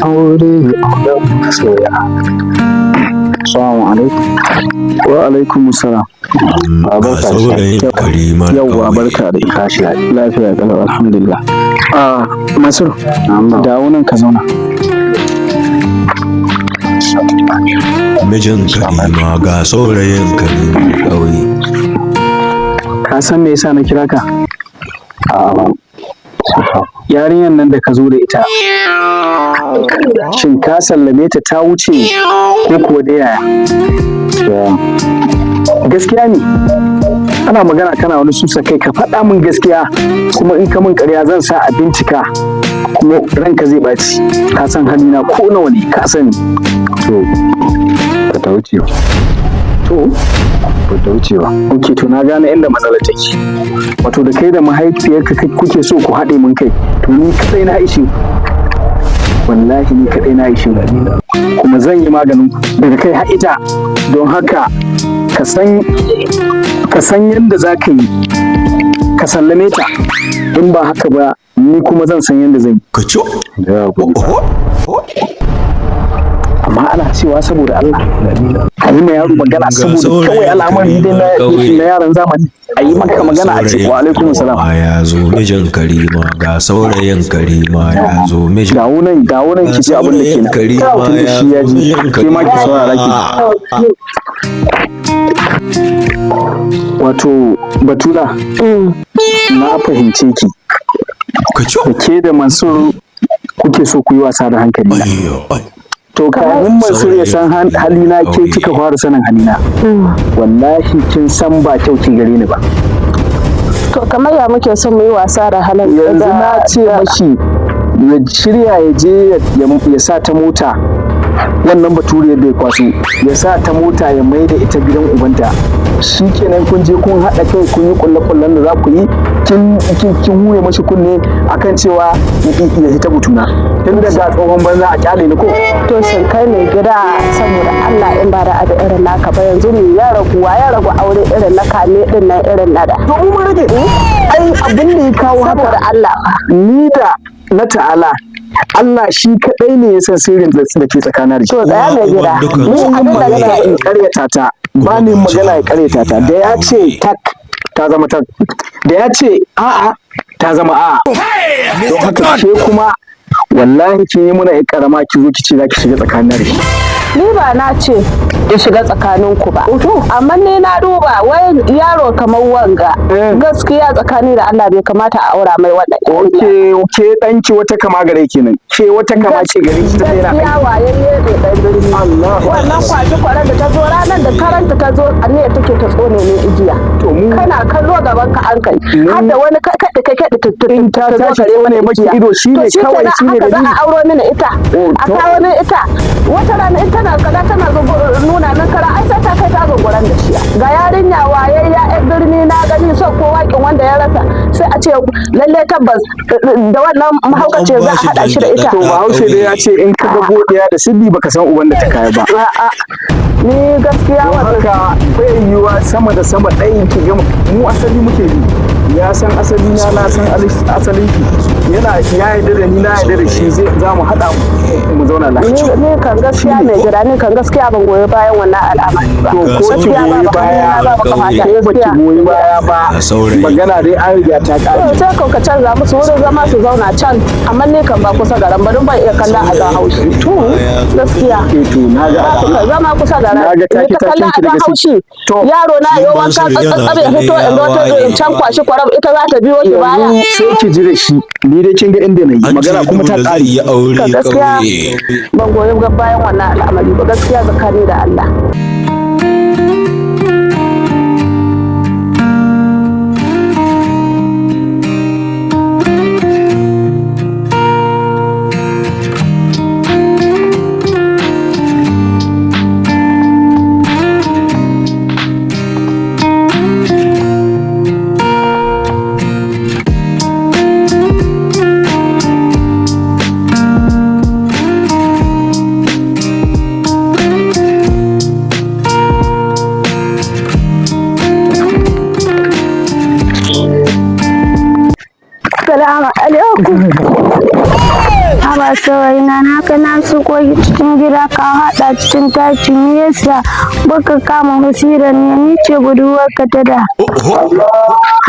Aure auren masoya. Assalamu alaikum. Wa alaikum salam. Ga Ga saurayin Karimar Yawwa, ƙauye. barka da Tashi lafiya. Lafiya kalau, alhamdulillah. Ah, Mansur, Na'am. dawo nan ka zauna. Mijin Karima, ga saurayin Karimar ƙauye. Ka san me yasa na kira ka? A'a. Yarinyar nan da ka zo da ita. Shin ka sallame ta ta wuce ko kuwa da yaya? Ya. Gaskiya ne. Ana magana kana wani susa kai. Ka faɗa min gaskiya, kuma in ka min ƙarya zan sa a bincika kuma ranka zai ɓaci. Ka san halina ko nawa ne, ka sani. To, ba ta wuce ba. To, Ba ta wuce ba. Ok, to na gane inda matsalar take. Wato da kai da mahaifiyarka kai kuke so ku haɗe mun kai. To ni kadai na ishe ku. Wallahi ni kadai na ishe ku. Kuma zan yi maganin ku daga kai har ita. Don haka ka san yadda za ka yi ka sallame ta. In ba haka ba, ni kuma zan san yadda zan yi. Ka ci. Da yawa kuɗi. Oho. Amma ana cewa saboda Allah a yi ma yaro magana Ga saboda saurayin kawai al'amari dai na Karimar ƙauye. na yaran zamani, a yi maka magana a ce wa alaikum salam. Karima ya zo, mijin Karima, ga saurayin Karima ya zo, mijin Dawo nan, dawo nan ki ji abin da ke nan. Karima Tun da ya shi ya zo, ji, mijin ke ma ki saurara ki. Karima. Wato Batula, na fahimce ki. Ka ci. Da ke da Mansur kuke so ku yi wasa da hankali na. Ayyo, ay. To kamin Mansur ya san halina, ke kika fara sanin halina. Wallahi kin san ba kyau ki gare ni ba. To kamar ya muke son mu yi wasa da halin Yanzu na ce mashi ya shirya ya je ya sa ta mota, wannan baturiyar da ya kwaso, ya sa ta mota ya mai da ita gidan ubanta. Shi kenan, kun je kun haɗa kai, kun yi kulle-kullen da za ku yi, kin hure mashi kunne akan cewa ya hita butuna, tun daga tsohon banza a kyale ni ko. To shin kai mai gida, saboda Allah, in ba da abu irin naka ba, yanzu me ya ragu? Wa ya ragu aure irin na kame din nan, irin na da? To mu mun rage ai, abin da ya kawo haka. Saboda Allah fa. Ni da na ta'ala, Allah shi kaɗai ne ya san sirrin da ke tsakanin da shi. To tsaya mai gida, ni abin da Magana nake in karyata ta ba, ni magana ya karyata ta, da ya ce tak ta zama tak, da ya ce a'a ta zama a'a. Don haka ke kuma wallahi kin yi muna yan karama, ki zo ki ce za ki shiga tsakanin da shi. Ni ba na ce in shiga tsakaninku ba, amma ni na duba wai yaro kamar wanga, gaskiya tsakani da Allah bai kamata a aura mai wannan yarinya. Oke, ke danki wata kama gare kenan, ke wata kama ce gare ki ta yana Gaskiya wayayye ne dan birni. Allah. Wannan kwashi kwaran da ta zo ranar da karanta ta zo, aniyar take ta tsone ne igiya. To mu Kana kallo gaban ka an kai har da wani kaɗi kaɗi. In ta tashi tsone maki ido shine kawai, shine Haka za a dalili. auro mini ita? Oh, A to. kawo mini ita, wata rana in tana kaza tana nuna min kara, ai sai ta kai ta zunguran da shi. Ga yarinya wayayya yan birni na gani, so ko waƙin wanda ya rasa, sai a ce lalle tabbas da wannan mahaukaciyar za a haɗa shi da ita. To Bahaushe dai ya ce in ka ga godiya da siddi, baka san uban da ta kaya ba. A'a, ni gaskiya Don wannan haka bai yiwuwa sama da sama ɗayin ki gama. Mu asali muke bi, ya san asali na, na san asalin ki, yana ya yarda da ni, na yarda da shi, zai za mu haɗa mu zauna lafiya. Ni kan gaskiya mai gida, ni kan gaskiya ban goyi bayan wannan al'amari ba. To ko ki Gaskiya goyi babu baya hannuna, babu kafata, ko baki gaskiya. goyi baya ba, Saurayi. magana dai an riga ta ƙare. To sai ka canza musu wurin zama su zauna can, amma ni kan ba kusa garan ba, don ban iya kallon a haushi. To Gaskiya. Eh, to na ga Ba zama kusa garan. Na ga Ni take ta kallon takin ki a daga haushi. To. Yaro na yi wanka Mansur yana tsatsabe ya fito in ga wata ganin can kwashi kwaram, ita za ta biyo shi baya. Yanzu sai ki ji da shi, ni dai kin ga inda na yi An magana ce kuma ta dole zai ƙare. yi aure Ka gaskiya ƙauye. ban goyi bayan wannan al'amari ba, gaskiya tsakani da Allah. Haba saurayina, na ka na shigo cikin gida ka haɗa cikin taki, me yasa baka kama basira ne? Ni ce budurwarka ta da.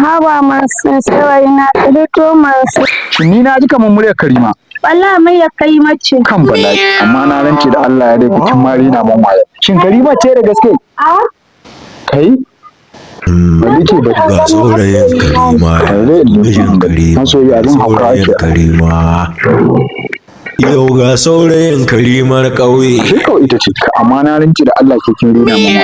Haba masu saurayina, ka fito masu. Shin ni na ji kamar muryar Karima? Wallahi mai ya kai mace. Kan bala'i, amma na rance da Allah ya dai bikin mari na man waya. Shin Karima ce da gaske? A? Kai? Bari ke bari. Ga saurayin Karima Tare da mijin Karima. Masoyi abin hauka Saurayin ake. Karima. Yau ga saurayin Karimar ƙauye. Shi kawai ita ce, amma na rance da Allah ke kin rena man waya.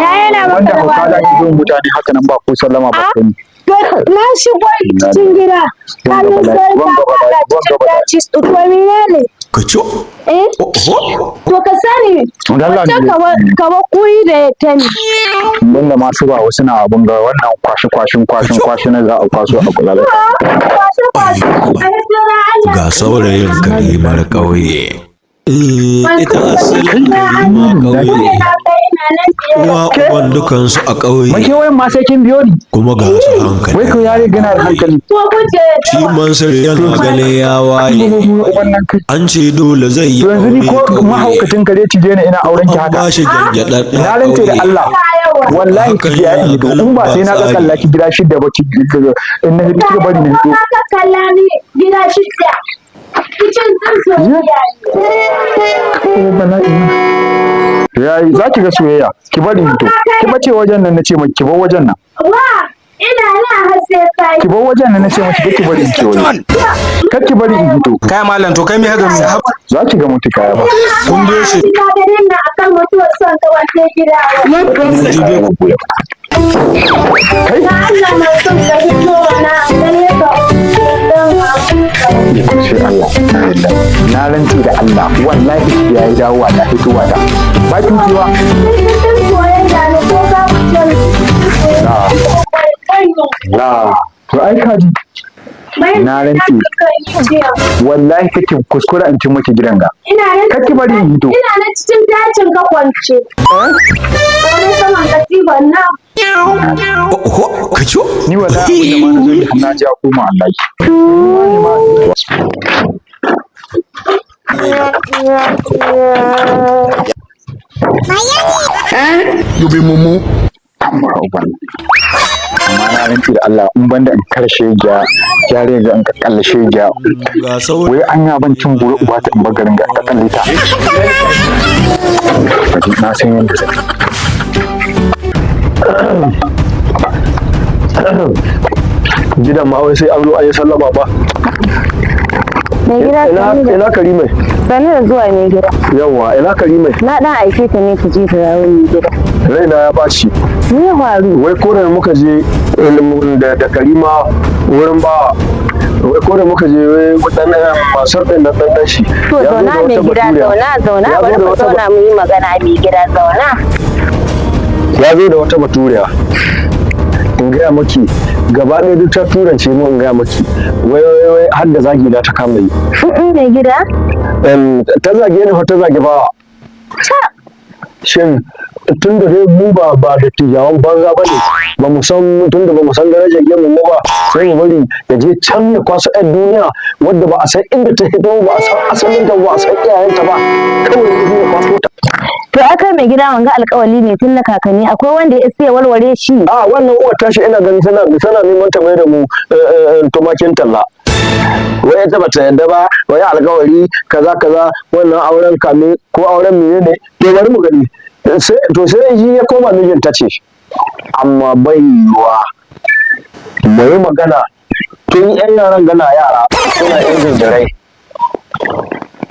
Ya yana maka Wanda da hauka za ki zo mutane haka nan ba ko sallama ba ko ni. Na shigo cikin gida. Wanga Kamin bala'i, sai ka wanga haɗa bala'i, wanga cikin bala'i. daji. To menene? Ka ci. Eh? Oho. To ka sani. Allah Wata ne. kamar kuyi da ya tani. Banda masu ba wasu na abun ga wannan kwashi kwashin kwashin kwashi na za a kwaso a kula da. Kwashe kwashe. A hijira Allah. Ga saurayin Karimar ƙauye. Eh, ita asalin Karima ƙauye. Uwa uban dukansu a ƙauye. Makewayin ma sai kin biyo ni. Kuma ga su hankali. Wai ko yare gana da hankali. Ko kuje Shi Mansur yana ganin ya waye. Wannan kai. An ce dole zai yi To yanzu ni aure ko ƙauye. mahaukacin kare cije ni ina auren ki An haka. ba shi gyangyaɗaɗɗen Na rance da ƙauye. Allah. Wallahi ki biya ni to in ba sai na ga kalla ki gida shidda ba ki in na hito kika bari na hito. Ka kalla ni gida shidda. Kicin ɗin soyayya ne. Ko bala'i na. Yayi za ki ga soyayya ki bari in hito. Ki bace wajen nan nace maki ki bar wajen nan. Wa ina nan har sai kai. Ki bar wajen nan nace maki ki bari in ki waje. Kar ki bari in hito. Kai malam, to kai me haka ne? Za ki ga mutu kaya ba. Kun biyo shi. Ka ganin na akan mutuwar son ta wace gida. Kai. Na Allah na son ka fito na gane ka. Dan Sai Allah. Na rantse da Allah wallahi ya yi dawowa da fitowa da. Ba ki wucewa. Cikin soyayya ne ko ka fice. La. To ai kaji. Na rantse. Wallahi kake kuskura in cin maki gidan ga. Ina nan Kar ki bari in hito. Ina nan cikin dajin ka kwance. Wani saman katifan nan. Oho, ka ci. Ni wallahi abin da ma na zo yi na ji ya koma Allah. You be mumu. Amma uban. Amma na rantse da Allah in banda in karshe gya gyare ga in ka kallashe gya. Ga saurayin Wai an ya ban cin gure uba ta in bar garin ga ka kalle ta. Bari na san yadda zai. Gidan ma wai sai an zo an yi sallama ba. Mai gida, Ina sani da ina Karime. sani da zuwa mai gida. Yawwa, ina Karime. Na dan aike ta ne ta je ta dawo mai gida. Raina ya baci. Me ya faru? Wai ko da muka je da Karima wurin ba, wai ko da muka je wai dan masar din dan dan shi. To Ya zo da zauna mai wata gida, baturiya. zauna zauna, Ya zo bari da mu wata zauna mu yi magana mai gida, zauna. Ya zo da wata baturiya, in gaya maki, gaba ɗaya duk ta turance mu. In gaya maki, wai wai wai har da zagi na ta kama yi. Mai gida? Ta zage ni fa, ta zage ba. Shin tun da dai mu ba da tijawan banza ba ne, ba mu san tun da ba mu san darajar gemu mu ba, sai mu bari ya je can ya kwaso 'yan duniya wadda ba a san inda ta hito ba, a san asalin ta ba, a san iyayenta ba, kawai ya zo ya kwaso ta. To aka mai gida, wanga alƙawali ne tun na kakanni, akwai wanda ya isa ya warware shi? A wannan uwar tashi ina ganin tana neman ta mai da mu tumakin talla. Wai ita bata yadda ba, wai alkawari kaza kaza, wannan auren kame ko auren menene. To bari mu gani. Sai to sai shi ya koma mijin ta ce, amma bai yiwuwa mu yi magana tun yan yaran gana yara suna yan jinjirai,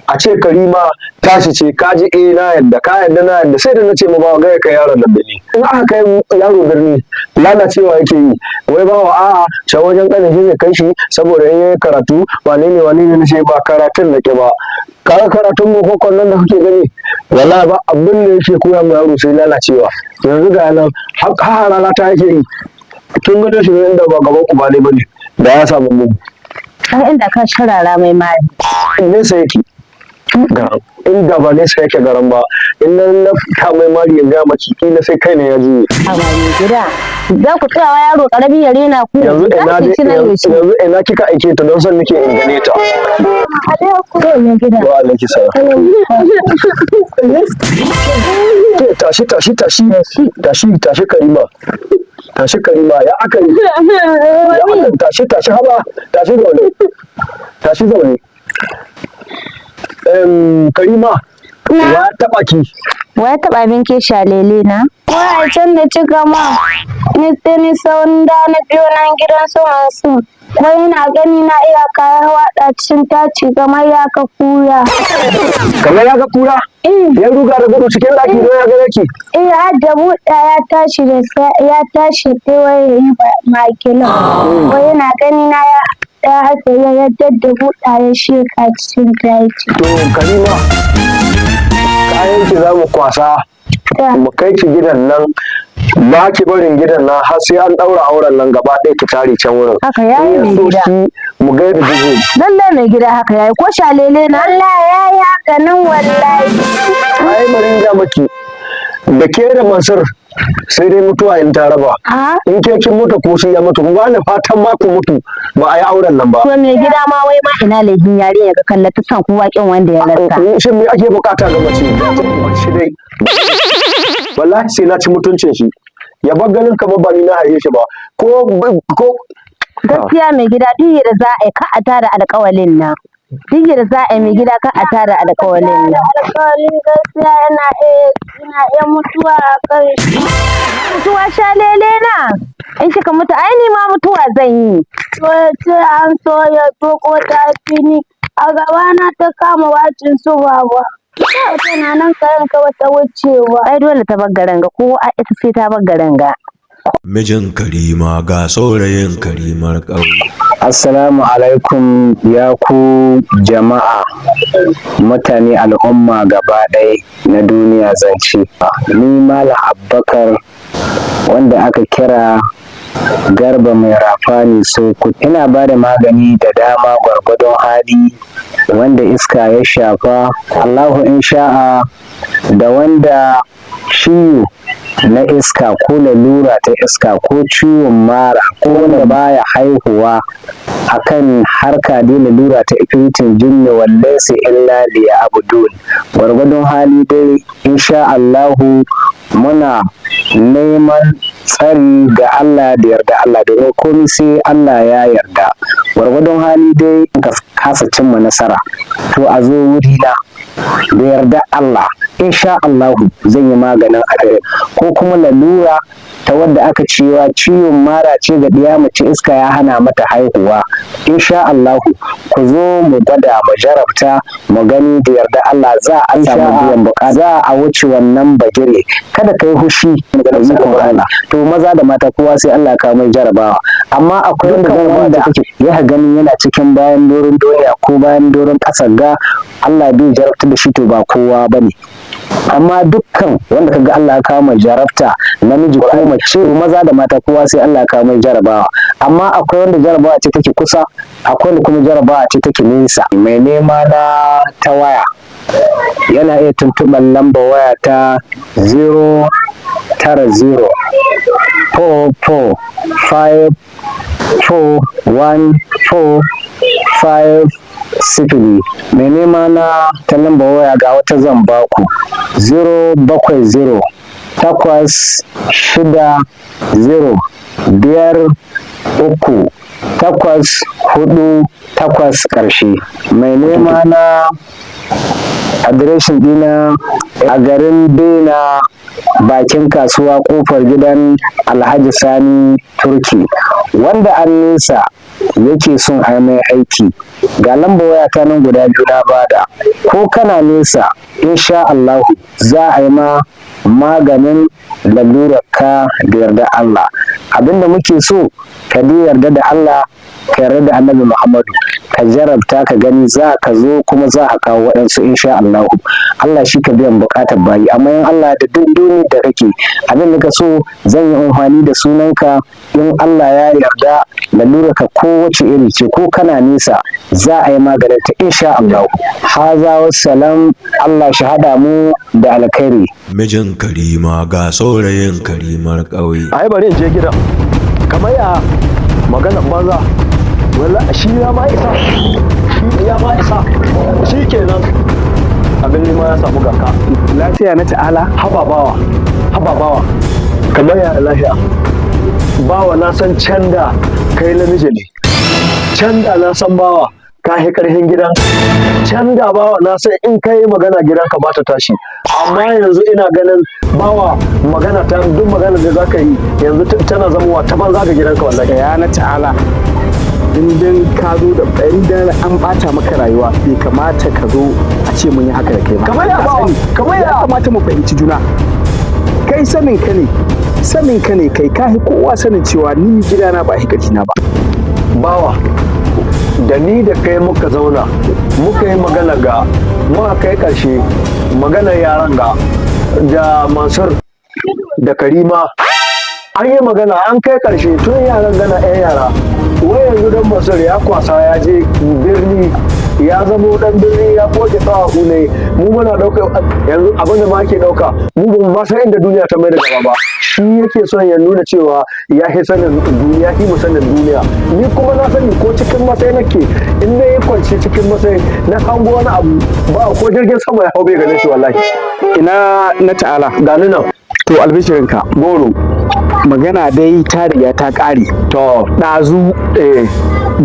a ce Karima tashi ce. Ka ji, eh, na yadda, ka yadda, na yadda. Sai da na ce ma ba ga kai yaron da birni, in aka kai yaro birni lalacewa yake yi. Wai ba wa a'a, can wajen kanin shi zai kai shi saboda in yayi karatu wane ne wane ne. Nace ba karatun da ke ba, kaga karatun mu ko nan da kuke gani, wallahi ba abin da yake koya ma yaro sai lalacewa. Yanzu ga nan har harala ta yake yi. Kin ga shi inda ba gaban uba ne bane da ya samu mu. Har inda ka sharara mai mari. Nesa yake. Garan inda ba nesa yake garan ba, in na lafta mai mari, in gaya maki, kila sai kai ne ya juye. A ba mai gida. Za ku tsayawa yaro karami ya rena ku. Yanzu Za ina ki ci nan ya ci. Yanzu ina kika aike ta? Don son nake in gane ta. To, mai gida. Wa alaiki salam. Ke, tashi, tashi, tashi, tashi, tashi, Karima, tashi, Karima. Ya aka yi? Ya aka? Tashi, tashi, haba, tashi zaune, tashi zaune. Karima, ya taba ki? Wa ya taɓa min ke shalele na? Wai can da cika ma ni sai ni saurin da na biyo nan gidan su Mansur. Wai ina gani na iyaka ya waɗa cikin taci kamar ya ka kura. Kamar ya ga kura ya ruga da gudu cikin ɗaki don ya ga ki? Eh, har da buɗa ya tashi da ya tashi sai wai ya yi makilin. Wai yana gani na ya haka ya yadda da buɗa ya sheka cikin taci. To Karima, kayan ki za mu kwasa mu kai ki gidan nan. Ba ki barin gidan nan har sai an ɗaura auren nan gaba ɗaya, ki tare can wurin. Haka yayi, In ya mai so gida. shi mu ga yadda zai. Lallai mai gida, haka yayi ko shalele na? Wallahi ya yi haka nan wallahi. Ai bari in ga maki, da ke da Mansur sai dai mutuwa in ta raba. A In ke kin mutu ko shi ya mutu, ba ni fatan ma ku mutu ba a yi auren nan ba. To mai gida, ma wai ma ina laifin yarinya ga kallata son kowa kin wanda ya rasa. Shin me ake bukata ga mace? Mace dai wallahi sai na ci mutuncin shi, ya bar ganin kamar ba ni na haife shi ba, ko Gaskiya mai gida, duk yadda za a yi ka a tada alƙawalin nan. Duk yadda za a yi, mai gida, ka a tada alƙawalin nan. Alƙawarin gaskiya yana iya mutuwa a kan shi. Mutuwa shalele na? In kika mutu ai ni ma mutuwa zan yi. To ya ce an so ya ko ta fini a gabana ta kama wacin su baba. Tana nan kayan ka bata wuce ba. Ai dole ta bar garin ga, ko a ita sai ta bar garin ga. Mijin Karima ga saurayin Karimar ƙauye. Assalamu alaikum ya ku jama'a, mutane, al'umma gaba ɗaya na duniya zance. Ni Malam Abubakar, wanda aka kira Garba Mai Rafani Sokoto. Ina ba da magani da dama gwargwadon hali, wanda iska ya shafa, Allahu in sha'a, da wanda ciwo na iska ko lalura ta iska ko ciwon mara ko wanda baya haihuwa, akan harka dai lalura ta ifritin jinni wallahi illa liya'budun. Gwargwadon hali dai, insha Allahu, muna neman tsari ga Allah da yarda Allah, domin komai sai Allah ya yarda. Gwargwadon hali dai, ka kasa cimma nasara, to a zo wurina, da yarda Allah, insha Allahu, zan yi maganin abin. Ko kuma lalura ta wadda aka cewa ciwon mara ce ga ɗiya mace, iska ya hana mata haihuwa, insha Allahu, ku zo mu gwada mu jarabta mu gani, da yarda Allah za a samu biyan bukata, za a wuce wannan bagire. Kada ka yi hushi da ikon Allah. To maza da mata, kowa sai Allah ka mai jarabawa, amma akwai wanda wanda ya ganin yana cikin bayan doron duniya ko bayan doron ƙasar ga Allah bai jarabta da shi, to ba kowa bane. Amma dukkan wanda kaga Allah ya kawo mai jarabta, namiji ko mace, maza da mata, kowa sai Allah ya kawo mai jarabawa, amma akwai wanda jarabawa ce take kusa, akwai wanda kuma jarabawa ce take nesa. Mai nema na ta waya yana iya tuntuɓar lambar waya ta 090 44 5 4 1 4 5 0. Mai nema na ta lambar waya, ga wata zan baku: 070 8 6 0 5 3 8 4 8 ƙarshe. Mai nema na, adireshin dina a garin Bena, bakin kasuwa, kofar gidan Alhaji Sani Turki. Wanda an nesa yake son a mai aiki, ga lamba waya ta nan guda biyu na bada. Ko kana nesa, insha Allahu, za a yi ma maganin lalurar ka da yarda Allah. Abinda muke so, ka dai yarda da Allah, ka yarda da Annabi Muhammadu. Ka jarabta ka gani, za ka zo kuma za ka kawo waɗansu insha Allah. Allah shi ka biyan buƙatar bayi. Amma in Allah da duk duniyar da kake, abin da ka so zan yi amfani da sunanka. In Allah ya yarda, lalura ka kowace iri ce, ko kana nesa, za a yi maganin ta insha Allah. Haza wassalam, Allah shi hada mu da alkhairi. Mijin Karima ga saurayin Karimar ƙauye. Ai bari in je gidan. Kamar ya magana banza, wala shi ya ma isa, shi ya ma isa. Shi kenan, abin nema ya samu gaka. Lafiya na ta'ala? Haba bawa, haba bawa, kamar ya lafiya? Bawa, na san can da kai namiji ne. Can da na san bawa ka hi karhin gidan. Can da bawa na san in kai magana gidanka ba ta tashi. Amma yanzu ina ganin bawa, magana ta duk magana da zaka yi yanzu tana zamowa ta banza ga gidanka wallahi. Ya na ta'ala, in dan ka zo da in dan an bata maka rayuwa, bai kamata ka zo a ce mun yi haka da kai ba. Kamar ya Ka bawa, sani, kamar ya. Ya kamata mu fahimci juna. Kai sanin ka ne, sanin ka ne, kai ka kowa sanin cewa ni gidana ba hi na ba. Bawa, da ni da kai muka zauna muka yi magana, ga muka kai ƙarshe maganar yaran ga da Mansur da Karima. An yi magana an kai ƙarshe tun yaran gana 'yan yara. Wai yanzu dan Mansur ya kwasa ya je birni, ya zamo dan birni, ya koke ƙafafu ne. Mu muna ɗauka yanzu abin da ma ake ɗauka, mu ba mu ma san inda duniya ta mai da gaba ba. Shi yake son ya nuna cewa ya fi sanin duniya, fi mu sanin duniya. Ni kuma na sani, ko cikin masai nake, in na yi kwance cikin masai na hango wani abu ba, ko jirgin sama ya hau bai ganin shi wallahi. Ina na ta'ala? Gani nan. To, albishirinka. Goro. Magana dai ta riga ta ƙare. To. Ɗazu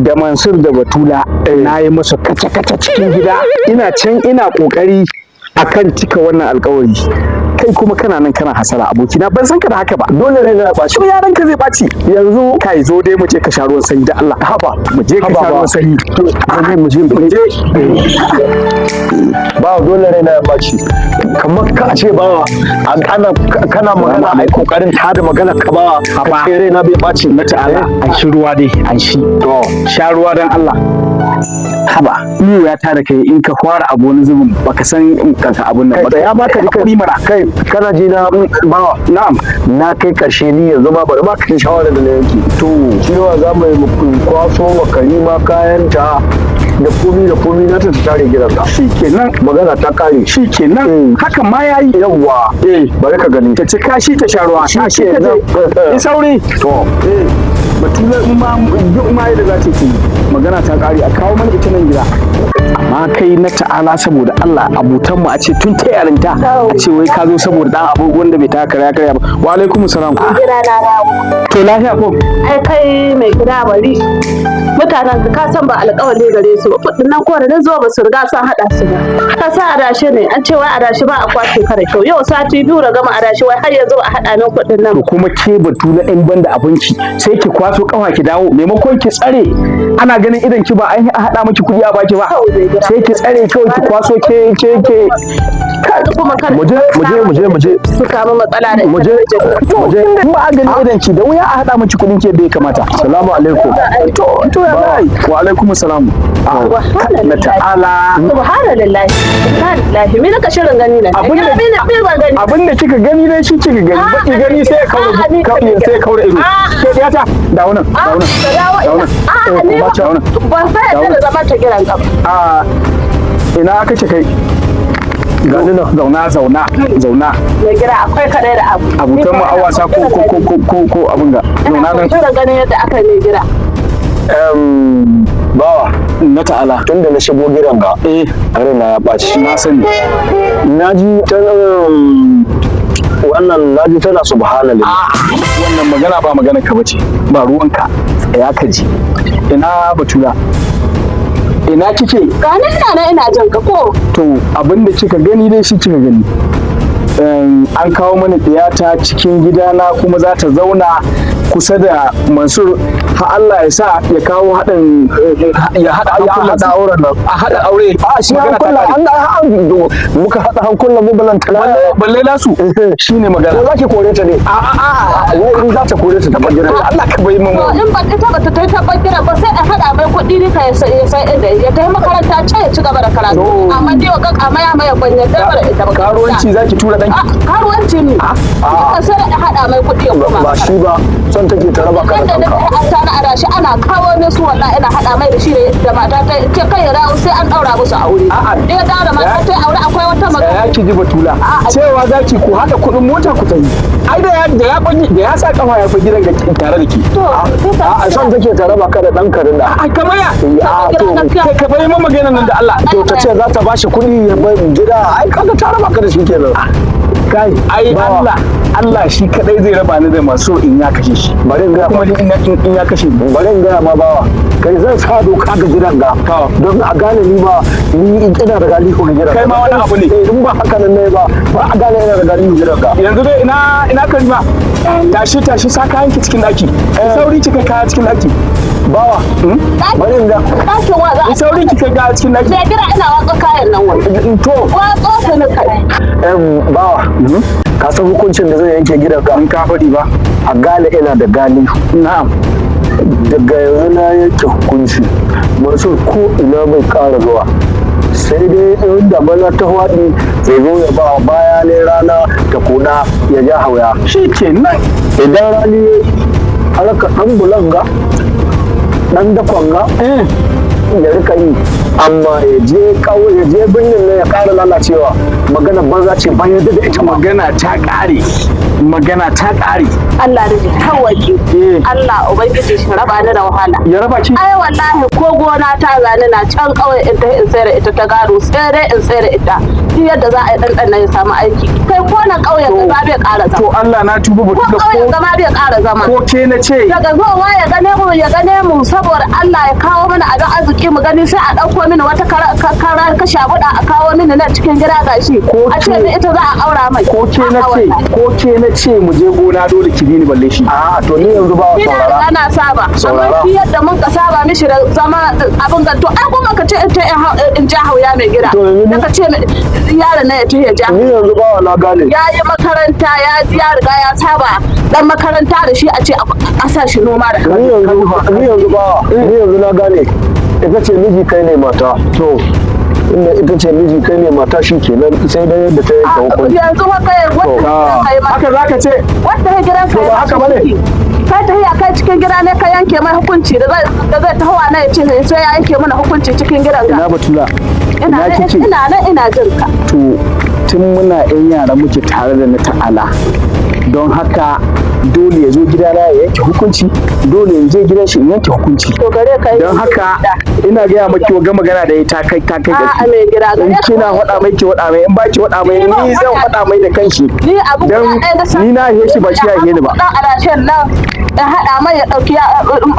da Mansur da Batula na yi musu kaca-kaca cikin gida. Ina can ina ƙoƙari akan cika wannan alkawari, kai kuma kana nan kana hasara. Abokina, ban san ka da haka ba. Dole ne na ɓaci. To, yaran ka zai ɓaci. Yanzu kai zo dai mu je ka sha ruwan sanyi da Allah. Haba. Mu je ka Haba sha ba. ruwan sanyi. Mu je, mu je. Mu je. Ba dole raina ya ɓaci, kamar ka ce ba ana kana magana ai kokarin tada magana ka ba Haba. ka ce raina bai ɓaci. Na ta'ala, an shi ruwa dai, an shi To. Sha ruwa dan Allah. Haba, ni ya tara kai in ka fara abu wani zubin baka san kanka abun nan Kai ba. tsaya ma ka ji. Hakuri mara. Kai, kana ji na bawa? Na'am. Na kai karshe, ni yanzu ma bari ma ka ji shawarar da na yanke. To. Cewa za mu yi mu kwaso wa Karima kayanta da komi da komi na ta tare gidanka. Shikenan. Magana ta kare. Shikenan, hakan ma yayi. Yawwa. Eh. Bari ka gani. Ta ci kashi ta sha ruwa, shi ka je. Shikenan. Yi sauri. To. Eh, Batula, in ma duk ma yadda za ta yi, magana ta kare, a kawo mana ita nan gida. Amma kai na ta'ala, saboda Allah, abotan mu a ce tun ta yarinta, a ce wai ka zo saboda dan abu wanda bai taka karya karya ba. Wa alaikum salam. Gida na dawo. To, lafiya ko? Ai kai mai gida, bari. Mutanen ka san ba alƙawari gare su ba. Kuɗin nan ko da na zo ba su riga sun haɗa su ba. Ka sa adashi ne, an ce wai adashi ba a kwashe kare kyau. Yau sati 2 da gama adashi, wai har yanzu ba a haɗa min kuɗin nan. To, kuma ke Batula, in banda abinci, sai ki kwaso kafa ki dawo, maimakon ki tsare ana ganin idan ki ba an haɗa miki kuɗi a baki ba, sai ki tsare kawai ki kwaso ke. Kuma kar Mu je, mu je, mu je, mu je. su samu matsala da Mu je. To, Mu je. in ba a ganin idan ki, da wuya a haɗa miki kuɗin ki yadda ya kamata. Salamu alaikum. To, ya zai wa alaikum salam na ta'ala. Subhanallah. Subhanallah. Me naka shirin gani nan? Abin da- Me na me ban gani? Abin da kika gani dai shi kika gani, baki gani sai ya kaura A'a, ni sai ya kaura ido. A'a. Ke diyata, dawo nan, dawo nan. Ka dawo Dawo ina. nan. A'a, Eh, ni kuma ba dawo nan. ban fa yadda da zaman ta kiran ka ba. A ina kace kai? Gani nan. Zauna, zauna, zauna. Mai gida, akwai kadai da abu. Abutan mu awasa ko ko ko ko ko ko abin ga. Ina Zauna nan. shirin ganin yadda aka mai gida. Bawa, Na ta'ala. tun da na shigo gidan ga, Eh. raina ya ɓaci. Na sani. Na ji tana wannan, na ji tana subhanallah. Wannan magana ba magana ka bace, ba ruwanka, tsaya ka ji. Ina Batula, ina kike? Ga nan ina nan, ina jin ka ko. To, abin da kika gani dai shi kika gani. An kawo mana ɗiyata cikin gidana kuma za ta zauna kusa da Mansur har Allah ya sa ya kawo haɗin ya haɗa ya hankulan haɗa auren nan a haɗa aure. A shi magana ta hankula ƙare. an muka haɗa hankulan mu balantana Balle nasu shine magana. Ko za ki kore ta ne? A a a Wai in za ta kore ta ta bar gidan. Allah ka bai mu. To in ba ita ba ta tai ta bar ba, sai a haɗa mai kuɗi ne ka ya sai inda ya tafi makaranta can ya ci gaba da karatu. Amma dai wa kan maya maya ban yarda ba da ita ba. Karuwanci zaki tura danki? A, karuwanci ne. Ita sai a haɗa mai kuɗi ya koma. Ba shi ba, son take ta raba ka da Yadda na kanka. kai an tana adashi ana kawo musu, wallahi ina haɗa mai da shi da mata ta ce kai ya dawo sai an ɗaura musu aure. A'a. In ya dawo da mata ta aure akwai wata magana. Ya ki ji batula, cewa za ki ku haɗa kuɗin mota ku tafi. Ai da ya da ya sa kafa ya fi gidan ga tare da ki. To, A son take ta raba ka da ɗan karin da. Ai kamar ya A to kai ka bai mun maganar nan da Allah. To ta ce za ta bashi kuɗi ya bar gida, ai kaga ta raba ka da shi kenan. Kai, ai Bawa. Allah Allah shi kadai zai raba ni da masu in ya kashe shi. Bari in gaya kuma ni in ya kashe ni. Bari in gaya ma bawa, kai zan sa doka ga gidan ga don a gane ni ba ni ina da galihu ga gidan. Kai ma wani abu ne. Eh, in ba haka nan ne ba ba a gane ina da galihu gidan ga. Yanzu dai ina Karima? Tashi tashi, sa kayan ki cikin daki. Sauri ki kai kaya cikin daki. Bawa, bari in ga Ɗakin wa za a Sauri ki kai kaya cikin daki. Mai gida, ina watsa kayan nan wani. To Watsa su ni kai. Bawa, ka san hukuncin da zai yanke gidan ga? In ka faɗi ba. A gane ina da galihu. Na'am. Daga yanzu na yanke hukunci, Mansur ko ina bai ƙara zuwa, sai dai in da bana ta faɗi zai zo ya ba baya ne rana ta kuɗa ya ja hauya. Shi kenan. Idan rani ya yi haraka ɗan bulanga ɗan dakwanga ya rika yi, amma ya je ƙauye, ya je birnin nan ya ƙara lalacewa, magana banza ce, ban yarda da ita ma. Magana ta ƙare, magana ta ƙare. Allah da ji tawaki. Eh. Allah Ubangiji shi raba ni da wahala. Ya raba ki. Ai wallahi ko gona ta zani na can kawai in ta in sayar ita ta gado, sai dai in sayar ita. Duk yadda za a yi ɗanɗan ya samu aiki. Kai ko nan ƙauyen ga bai ƙara To zama. Allah na tuba Ko batula. ƙauyen Ko gama bai ƙara zama. ko ke na ce. Daga zowa ya gane mu ya gane mu, saboda Allah ya kawo mana abin arziki mu gani, sai a ɗauko mini wata kara kasha buɗa a kawo mini nan cikin gida gashi Ko a ce ke- ni ita za a aura mai. Ko ke na A'a, ce. wallahi. Ko ke na ce mu je gona, dole ki bi ni, balle shi. A to ni yanzu ba Ni na saurara. riga na saba, amma Saurara. shi yadda mun ka saba mishi da zama abin ga, to ai kuma ka ce in ta in ja hauya mai gida. To yanzu ni- Da ka ce yaron nan ya ce ya ja. Ni yanzu ba na gane. Ya yi makaranta, ya riga ya saba dan makaranta da shi, a ce a sa shi noma da Ni yanzu ba ni yanzu na gane ita ce miji kai ne mata. To inda ita ce miji kai ne mata, shi kenan, sai dai yadda ta yanke hukunci. Yanzu haka wata kai ma Haka zaka ce? Wata ya gidan kai ba haka bane. Kai ta hiya kai cikin gida ne ka yanke mai hukunci da zai tahowa na ya ce sai ya yanke mana hukunci cikin gidan ka. Ina batula? Ina Ina nan kike? ina nan ina jin ka. To tun muna yan yara muke tare da na ta'ala, don haka dole ya zo gidana ya yanke hukunci, dole ya je gidan shi in yanke hukunci. To gare ka yi. Don haka ina gaya maki wa magana da ya ta kai ta kai A'a ƙarshe. mai gida, In gare ka. kina faɗa mai ki faɗa mai, in ba ki faɗa mai Ni ban ni zan faɗa. faɗa mai da kanshi. Ni abu Dan guda ɗaya na san. ni na haife shi ba shi ya haife ni ba. Dan adashen nan in haɗa mai ya ɗauki ya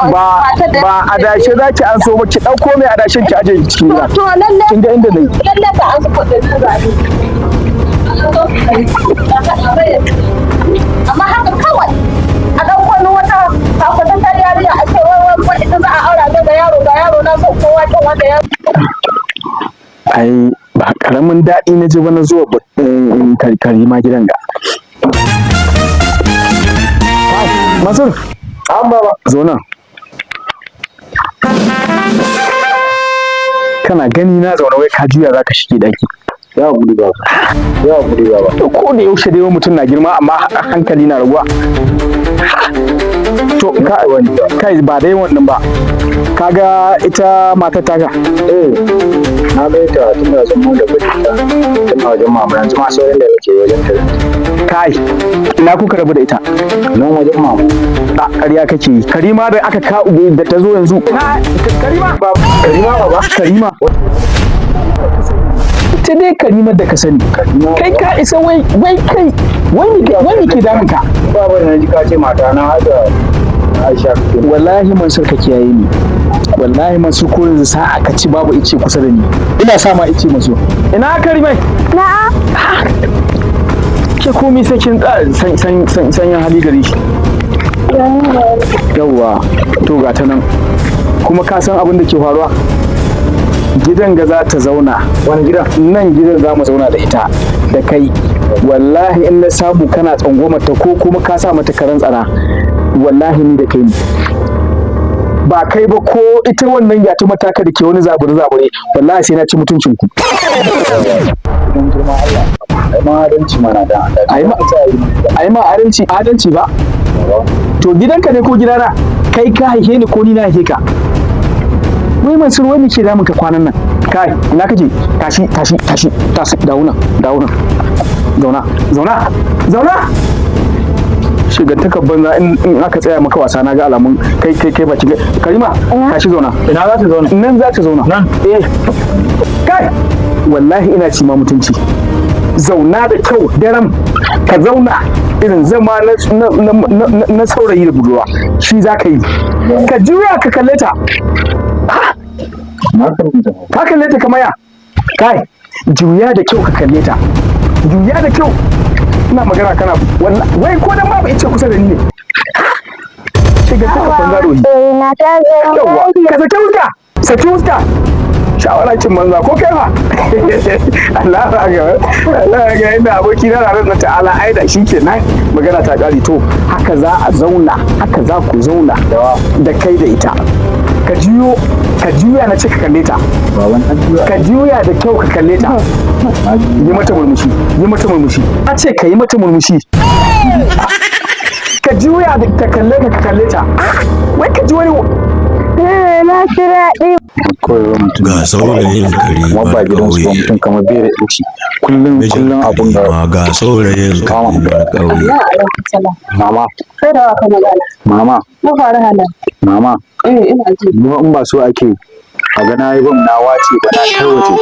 Ba matar da ba adashe za ki an so ba, ki ɗauko mai adashen ki aje cikin To gida. to lalle. Kin ga inda nayi. Lalle ka an su kuɗin nan zaɓe. Amma haka kawai a ɗauko ni wata takwatattar yarinya a ce wai wai wai ita za a aura ga yaro, ga yaro na son kowa kin wanda ya Ai ba karamin daɗi na ji ba na zuwa karima gidan ga. Masur, An baba. Zo nan. Kana gani na zaune wai ka juya za ka shige ɗaki. Ya gudu baba, ya gudu baba. To ko da yaushe dai mutum na girma amma hankali na raguwa. To ka kai ba dai wannan ba. Kaga ita matar taka. Eh, na ga ta tun da zama da bajinta tana wajen mama, yanzu ma sauran da nake wajen ta. Kai, ina kuka rabu da ita? Nan wajen mama. A ƙarya kake yi. Karima da aka ka da ta zo yanzu. Karima. Karima baba. Karima. Ita dai Karimar da ka sani. Kai ka isa wai wai kai wai me ke damun ka? Baba, na ji ka ce mata na hada Aisha kake. Wallahi Mansur, ka kiyaye ni. Wallahi Mansur, ko yanzu sa'a ka ci babu ice kusa da ni. Ina sa ma ice maso. Ina Karimai? Na'am. Ke komai sai kin sanyin hali gare shi. Yawwa, to ga ta nan. Kuma ka san abin da ke faruwa? Gidan ga za ta zauna. Wani gidan? Nan gidan za mu zauna da ita da kai. Wallahi in na samu kana tsangwamar ta ko kuma ka sa mata karan tsana, wallahi ni da kai ne. Ba kai ba, ko ita wannan gyatu mataka da ke wani zabure zabure, wallahi sai na ci mutuncin ku. Don girman Allah, ai ma adalci mana da Allah. Ai ma adalci, adalci ba. To gidanka ne ko gidana? Kai ka haife ni ko ni na haife ka? Wai Mansur, wai me ke damun ka kwanan nan? Kai, ina kake? Tashi, tashi, tashi, tashi, dawo nan, dawo nan. Zauna, zauna, zauna. Shigantakar banza, in aka tsaya maka wasa na ga alamun kai kai kai baki. Karima, tashi zauna. Ina za ta zauna? Nan za ta zauna. Nan? Eh. Kai, wallahi ina ci ma mutunci. Zauna da kyau daram, ka zauna irin zama na saurayi da budurwa shi za ka yi. Ka juya ka kalle ta. Na kalle ta. Ka kalle ta kamar ya? Kai, juya da kyau ka kalle ta, juya da kyau. Ina magana kana wai ko dan babu ice kusa da ni ne. Shiga ta kafan gado. Na ta Yawwa, ka saki wuska, saki wuska. Shawara cin banza ko kai fa. Allah ga Allah ga inda aboki na ranar na ta'ala ai da shi kenan magana ta kare. To haka za a zauna, haka za ku zauna da kai da ita. Ka juyo, ka juya na ce ka kalle ta. Baban an juya. Ka juya da kyau ka kalle ta. Yi mata murmushi, yi mata murmushi. A ce ka yi mata murmushi. Ka juya da ta kalle ka, ka kalle ta. Wai ka ji wani Na ji daɗi. Kawai wai mutum Ga saurayin kamar ba karimar gidansu ba, ƙauye. mutum kamar bai da yanci. Kullum Mijin kullum abun da Karima, ga saurayin karimar ƙauye. Mama. Kai da wa ka magana? Mama. Mu faru hala. Mama. Eh, ina ji. Mu in ba so ake a ga na yi bam na wace ba, na tarwace.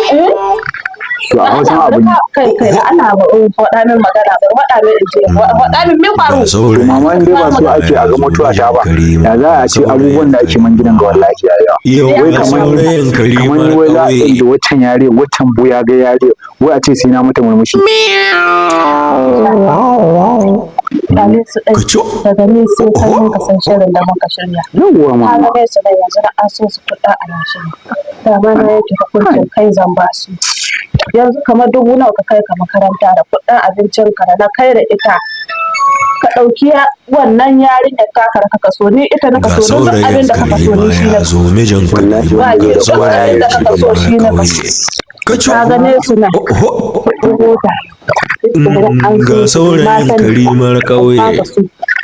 To a hausan abu ne. Kai kai, da Allah ba in faɗa min magana ba, faɗa min in ce, faɗa min min faru. Ga To saurayin mama, in dai ba so ake a ga mutuwa ta ba, ya za a ce abubuwan da ake man gidan ga wallahi ya yawa. Yau Wai ga kamar saurayin kamar karimar wai za a ƙauye. da waccan yare, waccan buya ga yare, wai a ce sai na mata murmushi. Ɗale su ɗai. Ka ci. Daga ni sai kai muka san shirin da muka shirya. Yawwa Ka mama. ga bai su da yanzu na an so su kuɗa a nan. Dama na yake hukuncin kai zan ba su. Yanzu kamar 2,000 ka kai ka makaranta da kuɗin abincin ka da na kai da ita. Ka ɗauki wannan yarinyar taka da ka so, ni ita na Ga kaso, duk saurayin abin da ka kaso karima ni shi ya na zo, mijin Wallahi karima, ga duk saurayin abin da ka so shi na karimar kaso. ƙauye. Ka ci. Ka gane su na Oho. mota. Ga saurayin karimar ƙauye.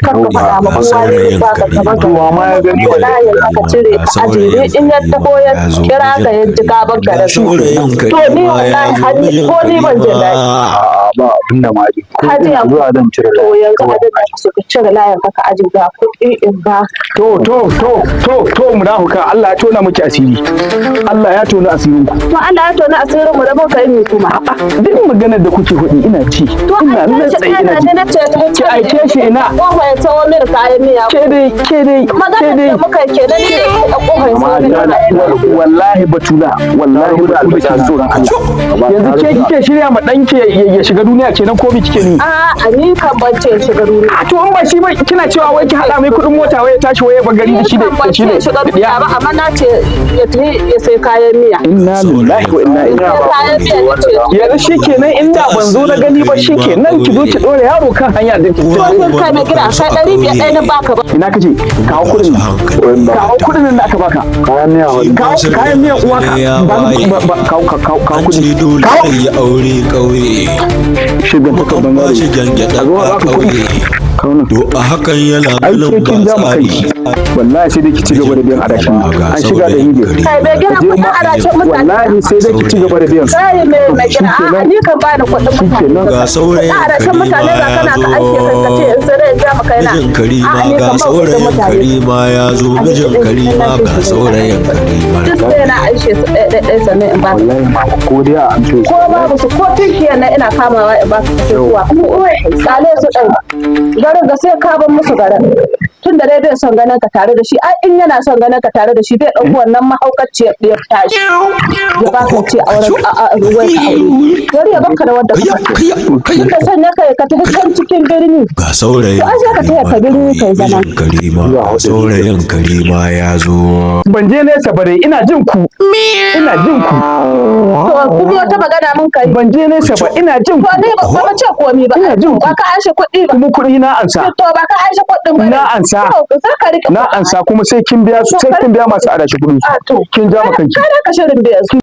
Kar ka faɗa ma Ga kowa ne saurayin ba ka karimar kamar Wa ma ya gani wallahi aka cire ka ajiye in ya taho ya kira ka ya ji ka bar da su. Saurayin To ni karima ya wallahi zo, har mijin ko ni ban jin daɗi. karima. A'a, ba abin da ma ji. Ko Hajiya, ina zuwa zan cire to layi yanzu kawai. abin da ka so ka cire layin ka ka aje, ga kuɗi in ba. To to to to to, munafuka, Allah ya tona miki asiri, Allah ya tona asirin ku. To Allah ya tona asirin mu da muka yi mi kuma? Duk maganar da kuke hudi ina ci. To Ina nan aike shi tsaye ina ina ji. ne na ce ta Ki aike shi ina? Kofa ya tawo mini kayan miya. Ke dai, ke dai, ke Maganar dai. da muka yi kenan ne da kofa ya tawo mini kayan miya. Wallahi batula, wallahi batula, ki ji tsoron Allah. Yanzu ke kike shirya ma danki ya shiga duniya kenan ko bi kike ni? A'a, ni kan ban ce shiga duniya. A to in ba shi ba, kina cewa wai ki hada mai kuɗin mota, wai ya tashi wai ya bar gari da shi da Ni kan ban shi ce da shiga duniya ba, amma na ce ya tafi ya sai kayan miya. Inna lillahi wa inna ilaihi. Sai kayan miya ya ce. Yanzu shikenan, inda ban zo na gani ba, shikenan ki zo ki dora yaro kan hanya da To sun kai mai gida kai 500 ɗaya na baka ba. Ina kace? Kawo kuɗin nan, kawo kuɗin nan da aka baka. Kayan miya wani. Kawo kayan miyan uwa ka ba ni ba, kawo kawo kawo An ce kuɗi. dole Kawo. zai yi aure ƙauye. Shigan ta Kan banza. ba shi gyangyaɗa A zo a a baka kuɗi. ƙauye. Kawo nan. To a hakan yana Ai ganin ke ba kin ja mu tsari. kai, wallahi sai dai ki ci gaba da biyan adashin Ga an shiga da saurayin hige. Kai mai gida, kuɗin adashin mutane. Wallahi sai dai ki ci gaba da biyan. Kai mai gida, a'a, ni kan ba ni kuɗin mutane. Shikenan. Ga saurayin Kuɗin adashin mutane karima za ya kana ka aike kai ka ce zo. in sai dai in ja maka yana. Mijin A'a, karima, ni ga kan ban kuɗin saurayin mutane. karima ya zo, mijin karima, ga saurayin karima. Duk sai na aishe su ɗaya ɗaya ɗaya sannan in ba ka. Wallahi mama, ko dai a amshe su. Ko babu su, ko tunkiyar nan ina kamawa in ba ka sai kuwa. Tsale su ɗin. Garin ga sai ka ban musu garin. Tun da dai bai son ganin ka tare da shi, ai in yana son ganin ka tare da shi bai ɗauko wannan mahaukaciyar ɗiyar tashi. Ya ba ka ce auren a ruwan ka aure. Bari ya baka da wanda ka so. Tun da son ya kai ka tafi can cikin birni. Ga saurayin To ai sai ka taya ka birni kai zama. Mijin Karima, saurayin Karima ya zo. Ban je nesa ba dai, ina jin ku, ina jin ku. To kuma wata magana mun kai. Ban je nesa ba, ina jin To ku. ni ba ba ce komi ba. Ina jin ku. Ba ka anshe kuɗi ba. Kuma kuɗi na ansa. To ba ka anshe kuɗin ba. ne. Na ansa. To sai ka riƙe Na kuɗin. ansa, kuma sai kin biya su, sai kin biya masu adashi kuɗin A su. to. Kin ja ma kanki. Kada ka shirin biyan su.